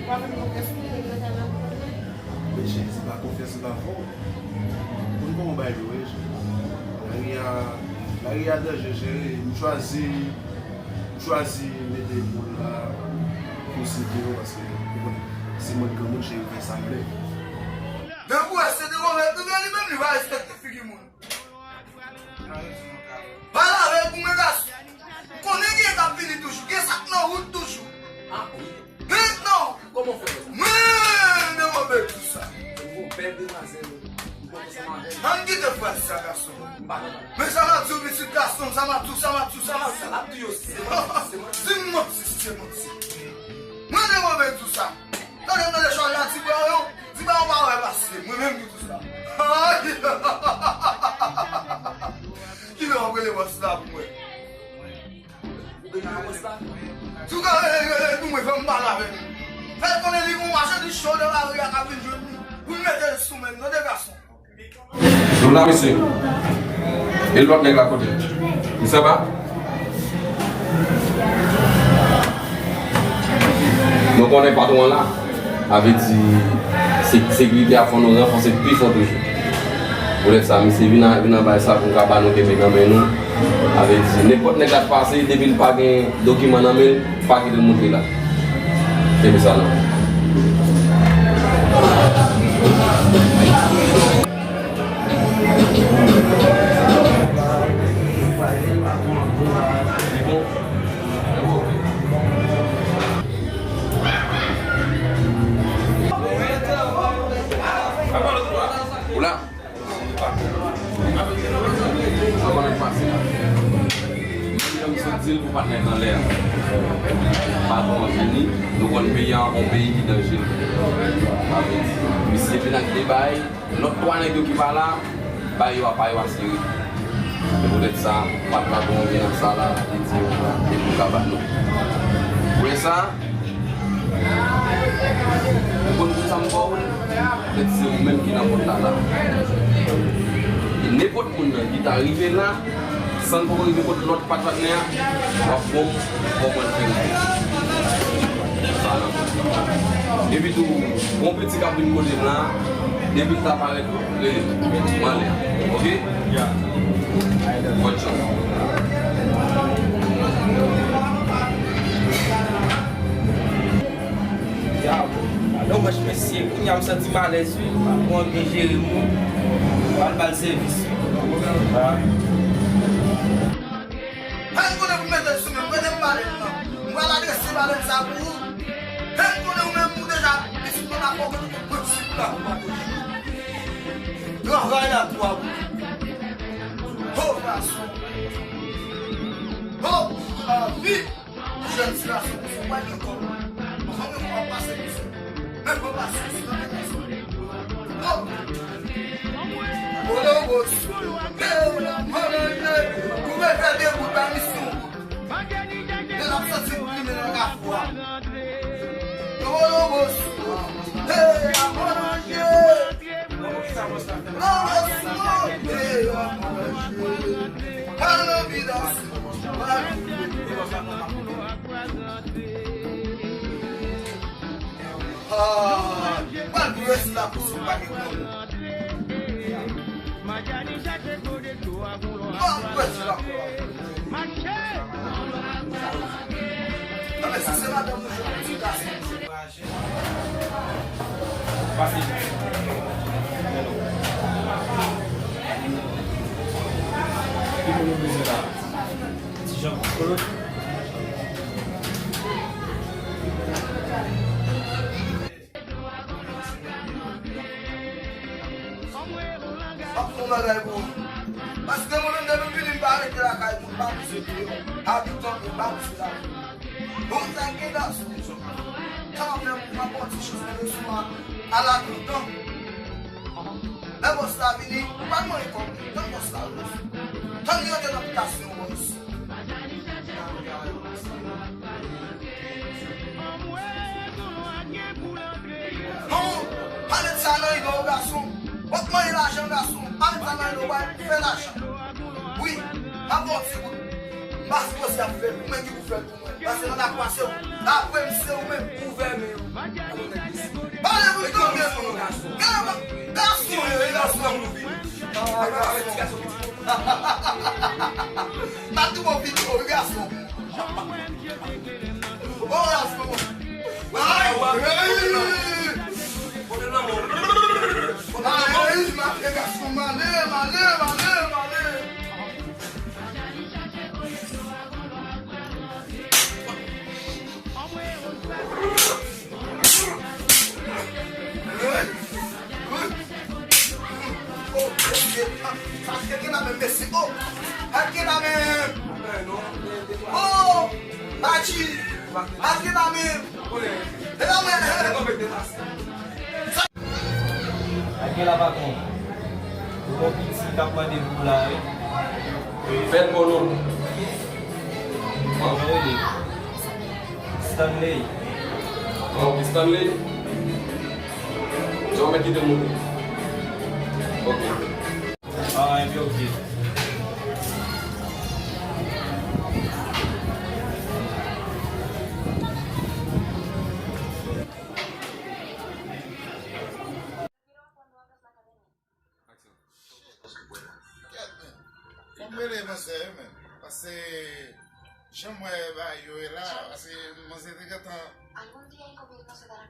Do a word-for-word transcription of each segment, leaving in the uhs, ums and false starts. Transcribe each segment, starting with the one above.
Pa fè m konfyans pou mwen, mwen ta nan pwoblèm. Men cheri, se pa konfyans m pa fè w. Konn kòman bagay yo ye, cheri. Lari a, lari a danje, cheri. M chwazi, m chwazi mete epòl la pou siveye w, paske, ou konnen, se mwen k granmoun, cheri, m fè sa m vle. Men pou wè, se de konfyans, men li menm, li pa respekte figi moun. Pale avè l pou mwen, gason. Konnen gen k ap vini toujou. Gen sa k nan wout toujou. Ah, wi. Gen nan. Kòman fè? Mwen, de move di sa. Yon bèl demwazèl. Ann kite fraz sa, gason. M pa nan. Men sa m ap di w, pitit gason, sa m ap di w, sa m ap di w, sa m ap di w. Sa m ap di w yo, se manti, se manti. Di m manti, se manti. Mwen, de move di sa. Tande, tande, chòl la, ti bwa yo. Di ba ou pa wè pase, mwen menm ki di sa. Kilè w ap rele bòs la pou mwen? Ou rele bòs la? Si w ka rele, rele pou mwen, fè m pale avè l. Fè l konnen li gon machandiz cho nan lari a k ap vin jwenn li. Pou l mete l sou men l, tande gason. Nou la, mesye. E lòt nèg la kote? Li sanba? Nou konnen patwon an la. Sa vle di, se-, sekirite a fò nou ranfòse pi fò toujou. Poutèt sa, misye vin a, vin anba sa pou n ka ba nou kenbe nan men nou. Sa vle di, nenpòt nèg k ap pase, depi l pa gen dokiman nan men l, pa kite l montre la. Kenbe sa nan men w. Ou la? Sa konnen k pase la. Menm jan m sot di l pou patnè k anlè a. Patwon an vini, nou konn peyi a yon peyi ki danje. Sa vle di, misye vin ak de bay, lòt twa nèg yo ki pa la, bay yo a pa yo asire. Se poutèt sa, patwon an vin ak sa la, li di, e pou ka bat nou. Pou lè sa, Ou konn pou sa m ba w, petèt se ou menm ki nan pòt la la. E nenpòt moun nan ki ta rive la, san l poko rive kot lòt patnè a, w ap bon, bon mwen fè rive. Sa nan pòt la. Epi tou, gon piti k ap vin kote m la, depi l ta parèt, rele m. M anlè. Oke? Ya. Bòn chans. Yaw, alò mwen mesye, kounye a m santi m alèz wi, patwon an byen jere m wi. M pral ba l sèvis wi. Fè m konnen pou mete l sou men, prete m balèn nan. M pral adrese balèn sa pou ou. Fè m konnen ou menm ou deja pitit mwen pa fò konnen ke pwensip la pou mwen. Travay la twa bout. Ho, gason. Ho, lavi. Jèn ti gason, ou pa gen kòb. Ou pa gen kòb pase misye. Men kòb pase misye, men kòb pase. Ho! Bolo bos. Hey, la manje. Ou mèt fè de bout ba misye yon bout. Men l ap santi l plimen nan kafou a. Bolo bos. Hey, la manje. Bolo bos. Hey, la manje. Al nan vidas. Ah, pral pou rès la pou sou pa gen kòb. Pral pou rès la pou. Non, men si se madanm ou jwenn ti gason. Pase. Ki moun nou bezwen la? Ti Jean Claude. M ap fè yon bagay pou ou. Paske mwen menm depi m vini m pa rete lakay moun, m pa pouse deyò. Abitan m pa pouse lakay. Bon, sa gen gason. Sa w ap fè pou m ap ba w ti chans nan leson a, a la trant an. Lè bòs la vini, ou pa t mande kòb li, tann bòs la vini. Tann li antre nan bitasyon bòs. Non, pa met sa nan ide w gason. W ap mande lajan gason, pa met sa nan ide w, w ap fè lajan. Wi, m ap ba w ti bout. M pa sipoze ap fè l, ou menm ki pou fè l pou mwen. Paske nan ta kwase w, apre m se ou menm, ouvè men w. M ap tou bon videyo, wi, gason. Bon, gason. Ay, ay. Ay, ay, m ap fè gason, m ale, m ale, m ale, m ale. Oh, mesye, sa gen la menm, mesye. Oh, sa gen la menm. Oh, Baji, sa gen la menm. E la mwen. Sa gen la, patwon. Ou gon piti k ap mande pou la, wi. Fèt bon non. Kòman w rele? Stanley. Ah, ok, Stanley. Jan w mèt kite m moute. Ok. Ah, enben, ok. Kèt, men. Fò m rele manzè, wi, men. Paske, jan m wè bagay yo ye la, paske manzè te gentan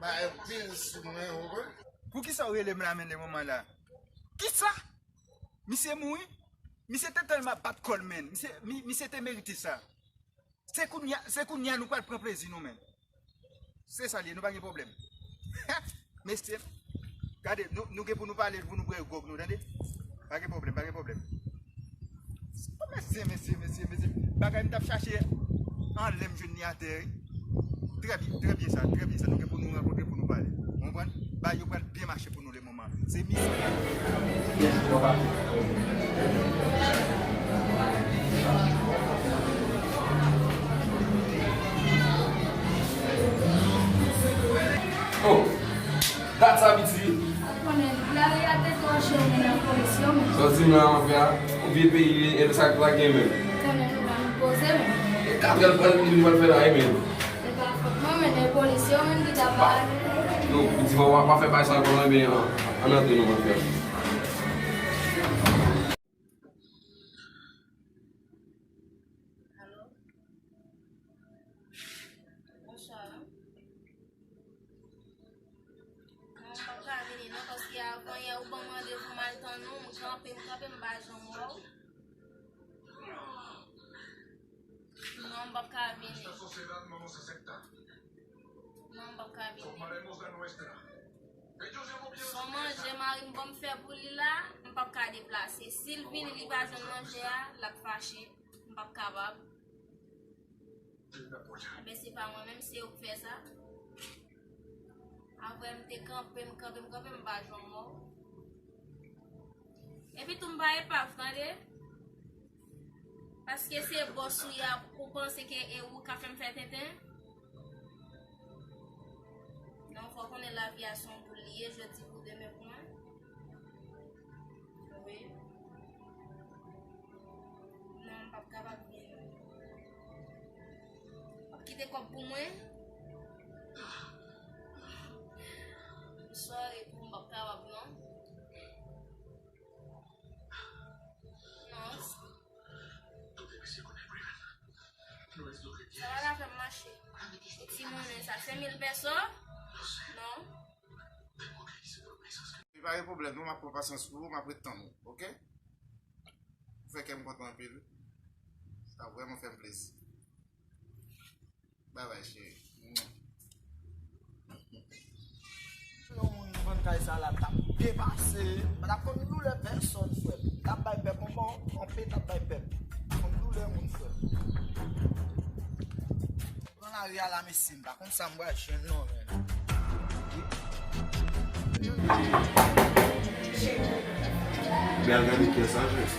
bay anpil sou mwen, ou konprann? Poukisa w rele m la, men, le moman la? Kisa? Misye mouri? Misye te tèlman bat kò l, men. Misye, mi-, misye te merite sa. Se kounye a, se kounye a nou pral pran plezi nou menm. Se sa l ye, nou pa gen pwoblèm. Mesye, gade, nou, nou gen pou nou pale, pou nou bwè gwòg nou, tande? Pa gen pwoblèm, pa gen pwoblèm. Mesye, mesye, mesye, mesye. Bagay m t ap chache anlè, m jwenn li atè, wi. Trè byen, trè byen sa, trè byen sa. Nou gen pou nou rankontre, pou nou pale. Ou konprann? Bagay yo pral byen mache pou nou le moman. Se mizik. Oh, dat sa piti. Konnen lari a te twò cho, men nan polis yo, men. Sa w di m la, mafya, yon vye peyi li ye, e sa k la gen menm. Konnen nou pa nou poze, men. E katrè l pral, li pral fè la, e men. Se pa fòt mwen, men, e polis yo menm ki ta pa. Yo, di pa, pa fè bagay sa ankò, non, ebyen, an, ann antre non, mafya. Alo? Bonswa. Non, m p ap ka vini non, paske avan yè ou ban m randevou m al tann ou, m kanpe, m kanpe, m pa janm wè w. Non, m p ap ka vini. Non, m p ap ka vini. Se yon manje mari m ban m fè pou li la, m p ap ka deplase. Si l vini, li pa jwenn manje a, l ap fache. M p ap kapab. Enben, se pa mwen menm, se ou k fè sa. Apre m te kanpe, m kanpe, m kanpe, m pa janm wè w. Epi tou m pa epav, tande. Paske se bòs ou ye a, ou panse ke e ou ka fè m fè tenten? Non, fò w konnen lavi a se yon boul li ye, jodi pou demen pou mwen. Wi. Non, m p ap kapab vini. W ap kite kòb pou mwen? M sòri pou m p ap kapab non. Non. Sa pa ka fè m mache. E ti monnen sa, senk mil pèso? Non. Pa gen pwoblèm, non, m ap pran pasyans pou ou, m ap ret tann ou, oke? Ou fè kè m kontan anpil. Sa vrèman fè m plezi. Babay, cheri. Yon moun vann kay sa la t ap depase. Pa t ap konn doulè pèsòn, frè m. T ap bay pèp, yon bon, yon pè t ap bay pèp. Konn doulè moun, frè m. Nan lari a la, mesye, m pa konn sa m pral jwenn non, men. Bèl gade kè sa, jwenn.